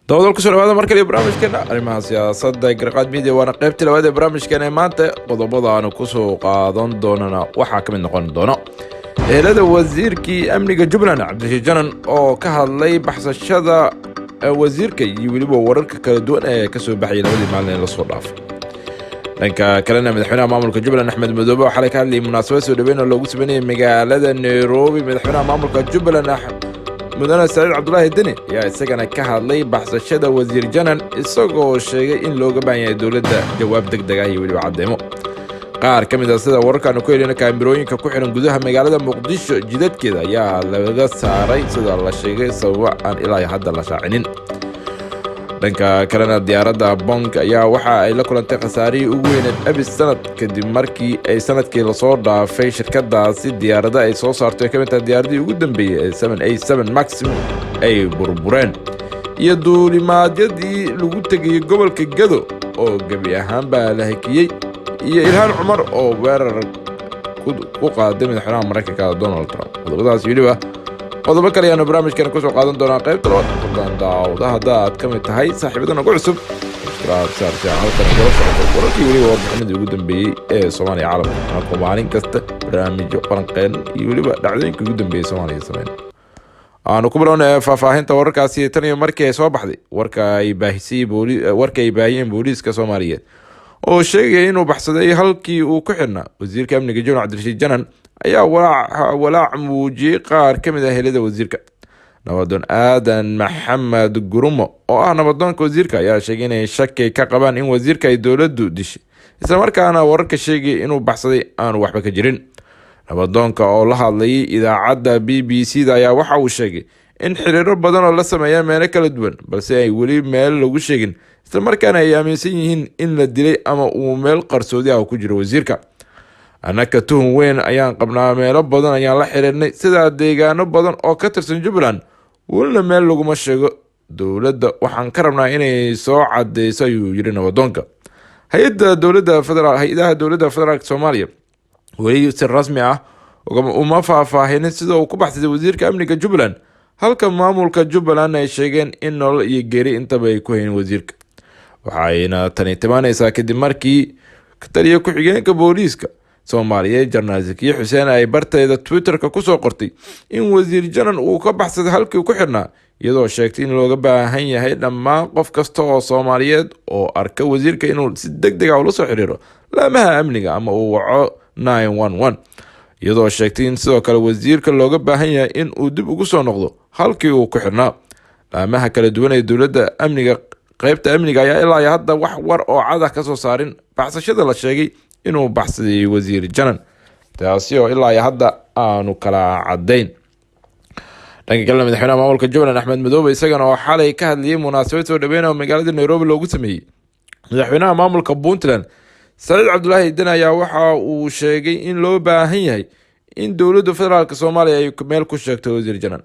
Daawadayaal, kusoo dhawaada mar kale barnaamijkeena arrimaha siyaasadda Garqaad Media, waana qaybtii labaad ee barnaamijkeena. Ee maanta qodobada aanu kusoo qaadan doonana waxaa ka mid noqon doono ehelada wasiirkii amniga Jubbaland, Cabdirashiid Janan, oo ka hadlay baxsashada wasiirka iyo weliba wararka kala duwan ee kasoo baxayay labadii maalin ee lasoo dhaafay. Dhanka kalena, madaxweynaha maamulka Jubbaland, Axmed Madoobe, oo xalay ka hadlayay munaasabad soo dhaweyn oo loogu sameynayay magaalada Nairobi madaxweynaha maamulka Jubbaland, Mudane Saciid Cabdulaahi Deni, ayaa isagana ka hadlay baxsashada wasiir Janan, isagoo sheegay in looga baahan yahay dowladda jawaab deg deg ah iyo weliba cadeymo. Qaar ka mid ah, sida wararkaanu ku helina, kaamirooyinka ku xiran gudaha magaalada Muqdisho jidadkeeda ayaa laga saaray, sida la sheegay, sababo aan ilaa hadda la shaacinin. Dhanka kalena, diyaaradda Boeing ayaa waxa ay la kulantay khasaarihii ugu weyneed abid sanad, kadib markii ay sanadkii lasoo dhaafay shirkadaasi diyaarada ay soo saarto ay ka mid tahay diyaaradihii ugu dambeeyey ee 787 Max ay burbureen, iyo duulimaadyadii lagu tegayey gobolka Gado oo gebi ahaanbaa la hakiyey, iyo Ilhaan Cumar oo weerar ku qaaday madaxweynaha Maraykanka, Donald Trump. Qodobadaas weliba qodobo kale ayaanu barnaamijkeena kusoo qaadan doonaa qaybta labaad. Fadlan daawada, hadda aad ka mid tahay saaxiibada nagu cusub, subscribe saar si aad halkan ugala socoto wararkii weliba warbixinadii ugu dambeeyey ee Soomaaliya, caalamka, anakoo maalin kasta barnaamijyo falanqeen iyo weliba dhacdooyinka ugu dambeeyey Soomaaliya sameyn. Aanu ku bilowna faahfaahinta wararkaasi. Tan iyo markii ay soo baxday warka ay baahiyeen booliiska Soomaaliyeed oo sheegaya inuu baxsaday halkii uu ku xirnaa wasiirka amniga Jubbaland, Cabdirashiid Janan, ayaa walaac muujiyey qaar ka mid ah helada wasiirka. Nabadoon Aadan Maxamed Gurumo, oo ah nabadoonka wasiirka, ayaa sheegay inay shaki ka qabaan in wasiirka ay dowladdu dishay, islamarkaana wararka sheegaya inuu baxsaday aanu waxba ka jirin. Nabadoonka oo la hadlayay idaacadda BBC da ayaa waxa uu sheegay in xiriiro badan oo la sameeya meelo kala duwan, balse ay weli meel lagu sheegin, islamarkaana ay aaminsan yihiin in la dilay ama uu meel qarsoodi ah ku jiro wasiirka. "Annaka tuhun weyn ayaan qabnaa. Meelo badan ayaan la xiriirnay, sidaa deegaano badan oo ka tirsan Jubbaland, welina meel laguma sheego. Dowladda waxaan ka rabnaa inay soo cadeyso," ayuu yiri nabadoonka. Hay-adda dowladda federaal hay-adaha dowladda federaalka Soomaaliya weli si rasmi ah uma faahfaahinin sida uu ku baxsaday wasiirka amniga Jubbaland, halka maamulka Jubbaland ay sheegeen in nolol iyo geeri intaba ay ku haynin wasiirka. Waxayna tani timaaneysaa kadib markii taliya ku-xigeenka booliiska Soomaaliyeed, Jenaraal Zakiye Xuseen, ay barteeda Twitterka kusoo qortay in wasiir Janan uu ka baxsaday halkii ku xirnaa, iyadoo sheegtay in looga baahan yahay dhammaan qof kasta oo Soomaaliyeed oo arka wasiirka inuu si deg deg ah ula soo xiriiro laamaha amniga ama uu waco 911, iyadoo sheegtay in sidoo kale wasiirka looga baahan yahay in uu dib ugu soo noqdo halkii uu ku xirnaa. Laamaha kala duwan ee dowladda amniga, qeybta amniga, ayaa ilaa iyo hadda wax war oo cad ah kasoo saarin baxsashada la sheegay inuu baxsaday wasiir Janan, taasi oo ilaa iyo hadda aanu kala caddayn. Dhanka kalena, madaxweynaha maamulka Jubbaland, Axmed Madoobe, isagana oo xalay ka hadlayay munaasabad soo dhaweyn oo magaalada Nairobi loogu sameeyey madaxweynaha maamulka Puntland, Saciid Cabdulaahi Deni, ayaa waxa uu sheegay in loo baahan yahay in dowladda federaalka Soomaaliya ay meel ku sheegto wasiir Janan.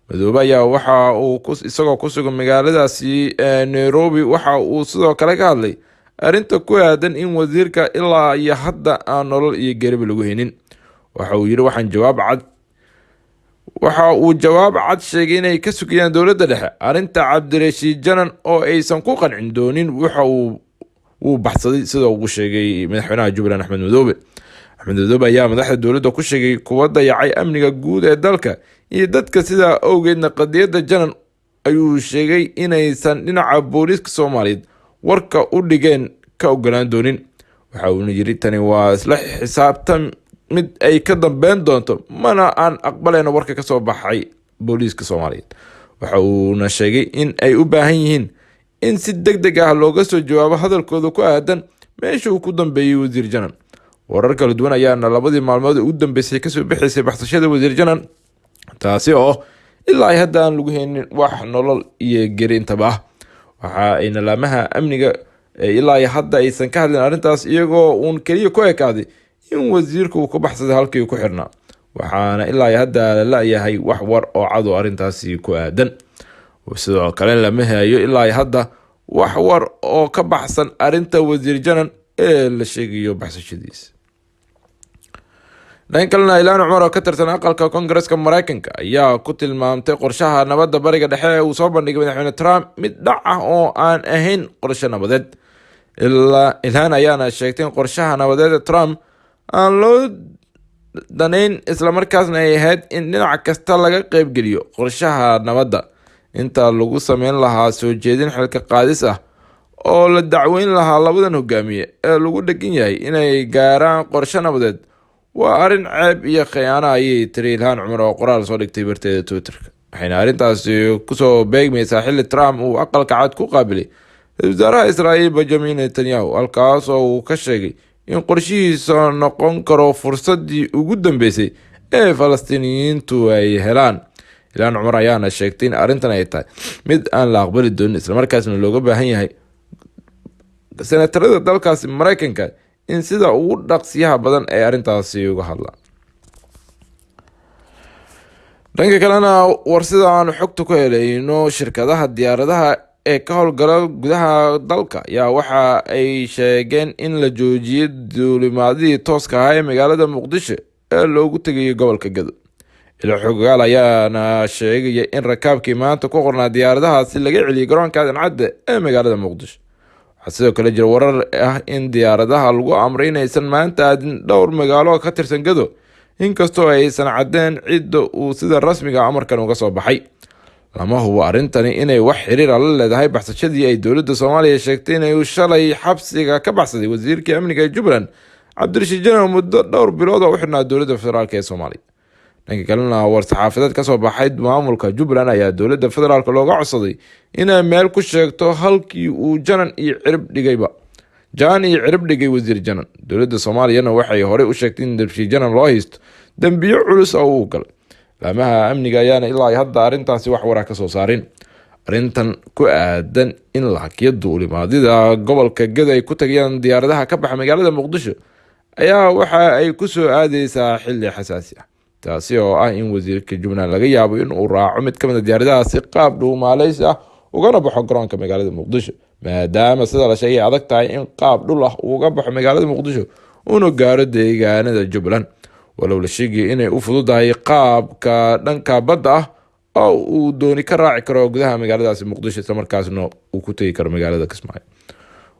Madoobe ayaa waxa uu, isagoo ku sugan magaaladaasi Nairobi, waxa uu sidoo kale ka hadlay arrinta ku aadan in wasiirka ilaa iyo hadda aan nolol iyo geeriba lagu haynin. Waxa uu yiri, waxaan jawaab cad waxa uu jawaab cad sheegay inay ka sugayaan dowladda dhexe arrinta Cabdirashiid Janan oo aysan ku qancin doonin waxa uu wuu baxsaday, sida uu sheegay madaxweynaha Jubbaland, Axmed Madoobe. Axmed Madoobe ayaa madaxda dowladda ku sheegay kuwa dayacay amniga guud ee dalka iyo dadka, sidaa awgeedna qadiyadda Janan ayuu sheegay inaysan dhinaca booliiska Soomaaliyeed warka u dhigeen ka ogolaan doonin. Waxa uuna yiri, "Tani waa isla xisaabtan mid ay ka dambeyn doonto, mana aan aqbalayno warka kasoo baxay booliiska Soomaaliyeed." Waxa uuna sheegay in ay u baahan yihiin in si deg deg ah looga soo jawaabo hadalkooda ku aadan meesha uu ku dambeeyey wasiir Janan. Warar kala duwan ayaana labadii maalmood ugu dambeysay kasoo bixaysay baxsashada wasiir Janan, taasi oo ilaa ay hadda aan lagu haynin wax nolol iyo geri intaba ah. Waxa ayna laamaha amniga ilaa iyo hadda aysan ka hadlin arrintaas, iyagoo uun keliya ku ekaaday in wasiirka uu ka baxsaday halkii ku xirnaa. Waxaana ilaa iyo hadda la la-yahay wax war oo cad oo arrintaasi ku aadan. Sidoo kale lama hayo ilaa iyo hadda wax war oo ka baxsan arrinta wasiir Janan ee la sheegayo baxsashadiisa. Dhan kalena, Ilhaan Cumar oo ka tirsan aqalka Koongareska Mareykanka ayaa ku tilmaamtay qorshaha nabadda Bariga Dhexe ee uu soo bandhigay Madaxweyne Trump mid dhac ah oo aan ahayn qorshe nabadeed. Ilhaan ayaana sheegtay in qorshaha nabadeed ee Trump aan loo danayn, islamarkaasna ay ahayd in dhinac kasta laga qeybgeliyo qorshaha nabadda inta lagu sameyn lahaa soo jeedin xilka qaadis ah oo la dacweyn lahaa labadan hogaamiye ee lagu dhegan yahay inay gaaraan qorshe nabadeed. Waa arrin ceeb iyo khiyaano, ayay tiri Ilhaan Cumar oo qoraal soo dhigtay barteeda Twitterka. Waxayna arrintaasi kusoo beegmaysaa xilli Trump uu Aqalka Cad ku qaabilay ra-iisul wasaaraha Israa'iil Benjamin Netanyahu, halkaas oo uu ka sheegay in qorshihiisa noqon karo fursaddii ugu dambeysay ee Falastiiniyiintu ay helaan. Ilhaan Cumar ayaana sheegtay in arrintan ay tahay mid aan la aqbali doonin, islamarkaasna looga baahan yahay senatarada dalkaasi Mareykanka in sida ugu dhaqsiyaha badan ay arrintaasi uga hadlaan. Dhanka kalena, war sida aanu xogta ku helayno, shirkadaha diyaaradaha ee ka howlgala gudaha dalka ayaa waxa ay sheegeen in la joojiyay duulimaadihii tooska ahaa ee magaalada Muqdisho ee loogu tegayay gobolka Gado. Ilo xogaal ayaana sheegaya in rakaabkii maanta ku qornaa diyaaradahaasi laga celiyay garoonka Aadan Cadde ee magaalada Muqdisho. Waxaa sidoo kale jira warar ah in diyaaradaha lagu amray inaysan maanta aadin dhowr magaalo ka tirsan Gado, inkastoo aysan caddeen cidda uu sida rasmiga amarkan uga soo baxay. Lama hubo arrintani inay wax xiriira la leedahay baxsashadii ay dowladda Soomaaliya sheegtay inay shalay xabsiga ka baxsaday wasiirkii amniga ee Jubbaland, Cabdirashiid Janan, muddo dhowr bilood oo u xirnaa dowladda federaalk ee Soomaaliya. Dhanka kalena, war-saxaafadeed kasoo baxay maamulka Jubbaland ayaa dowladda federaalk looga codsaday inay meel ku sheegto halkii uu janan iyo cirib dhigayba jaan iyo cirib dhigay wasiir Janan. Dowladda Soomaaliyana waxay horey u sheegtay in Cabdirashiid Janan loo haysto dembiyo culus oo uu galay. Laamaha amniga ayaana ilaa hadda arrintaasi wax wara kasoo saarin. Arrintan ku aadan in la hakiyo duulimaadida gobolka Gado ay ku tagayaan diyaaradaha ka baxa magaalada Muqdisho ayaa waxa ay kusoo aadeysaa xilli xasaasi ah, taasi oo ah in wasiirka Jubbaland laga yaabo in uu raaco mid kamid a diyaaradaha si qaab dhuumaaleysi ah ugana baxo garoonka magaalada Muqdisho, maadaama sida la sheegay adag tahay in qaab dhul ah uga baxo magaalada Muqdisho una gaaro deegaanada Jubbaland, walow la sheegaya inay u fududahay qaabka dhanka badda ah oo uu dooni ka raaci karo gudaha magaaladaasi Muqdisho, islamarkaasna uu ku tegi karo magaalada Kismaayo,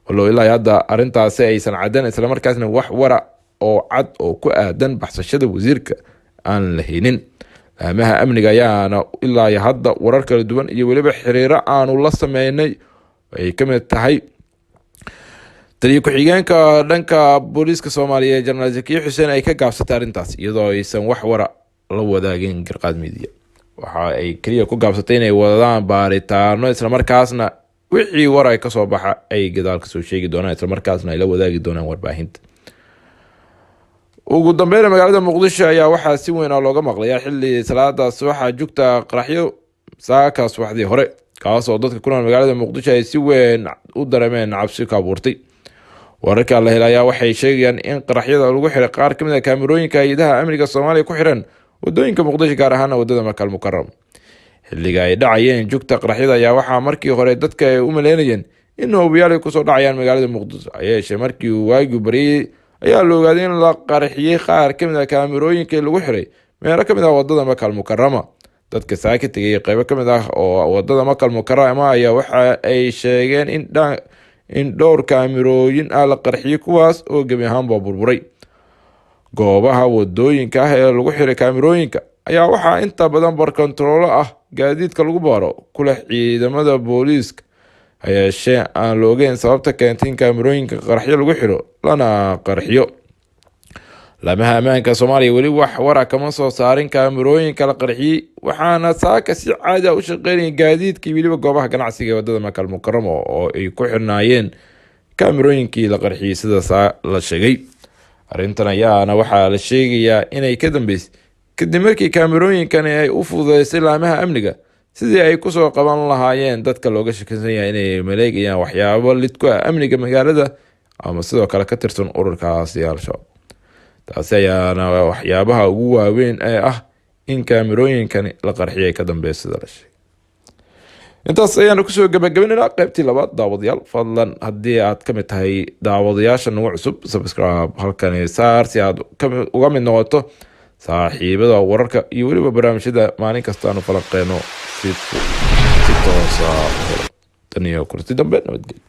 walow ilaa hadda arrintaasi aysan caddan, islamarkaasna wax wara oo cad oo ku aadan baxsashada wasiirka aan la haynin. Laamaha amniga ayaana ilaa iyo hadda warar kala duwan iyo weliba xiriiro aanu la sameynay ay ka mid tahay taliyo ku-xigeenka dhanka booliiska Soomaaliya, Jenaraal Zakiye Xuseen, ay ka gaabsatay arrintaas, iyadoo aysan wax wara la wadaagin Garqaad Media. Waxa ay keliya ku gaabsatay inay wadaan baaritaano, islamarkaasna wixii war ay kasoo baxa ay gadaal kasoo sheegi doonaan, islamarkaasna ay la wadaagi doonaan warbaahinta. Ugu dambeyn, magaalada Muqdisho ayaa waxaa si weyn looga maqlayaa xilli salaada subaxa jugta qaraxyo saaka subaxdii hore, kaas oo dadka ku nool magaalada Muqdisho ay si weyn u dareemeen cabsi ka abuurtay. Wararka la helay ayaa waxay sheegayaan in qaraxyada lagu xiray qaar kamid a kaamirooyinka hay-adaha amniga Soomaaliya ku xiran wadooyinka Muqdisho, gaar ahaana wadada Makal Mukaram. Xilliga ay dhacayeen jugta qaraxyada ayaa waxaa markii hore dadka ay u maleynayeen in hoobiyaal ay kusoo dhacayaan magaalada Muqdisho. Hayeeshee, markii uu waagiu baryay ayaa la ogaaday in la qarxiyey qaar kamid ah kaamirooyinkii lagu xiray meelo kamid ah wadada Makal Mukarama. Dadka saaka tegay qeybo kamid ah oo wadada Makal Mukarama ayaa waxa ay sheegeen in dhowr kaamirooyin ah la qarxiyey, kuwaas oo gebi ahaanba burburay. Goobaha wadooyinka ah ee lagu xiray kaamirooyinka ayaa waxaa inta badan bar kontaroolo ah gaadiidka lagu baaro ku leh ciidamada booliiska, hayeeshee aan la ogeyn sababta keentay in kaamirooyinka qaraxyo lagu xiro lana qarxiyo. Laamaha ammaanka Soomaaliya weli wax wara kama soo saarin kaamirooyinka la qarxiyey, waxaana saaka si caadi ah u shaqeynaya gaadiidkii weliba goobaha ganacsiga ee wadada Makal Mukaramo oo ay ku xirnaayeen kaamirooyinkii la qarxiyey, sida saa la sheegay. Arrintan ayaana waxaa la sheegayaa inay ka dambeysay kadib markii kaamirooyinkani ay u fududeysay laamaha amniga sidii ay kusoo qaban lahaayeen dadka looga shakisan yahay inay maleegayaan waxyaabo lid ku ah amniga magaalada ama sidoo kale ka tirsan ururkaasi Al-Shabaab. Taasi ayaana waxyaabaha ugu waaweyn ee ah in kaamirooyinkani la qarxiyay ka dambeeya, sida la sheegay. Intaas ayaanu kusoo gabagabaynaynaa qaybtii labaad. Daawadayaal, fadlan haddii aad ka mid tahay daawadayaasha nagu cusub, subscribe halkani saar si aad uga mid noqoto saaxiibada wararka iyo weliba barnaamijyada maalin kasta aanu falanqeyno si toosa u helo. Tan iyo kurti dambe, nabadgelyo.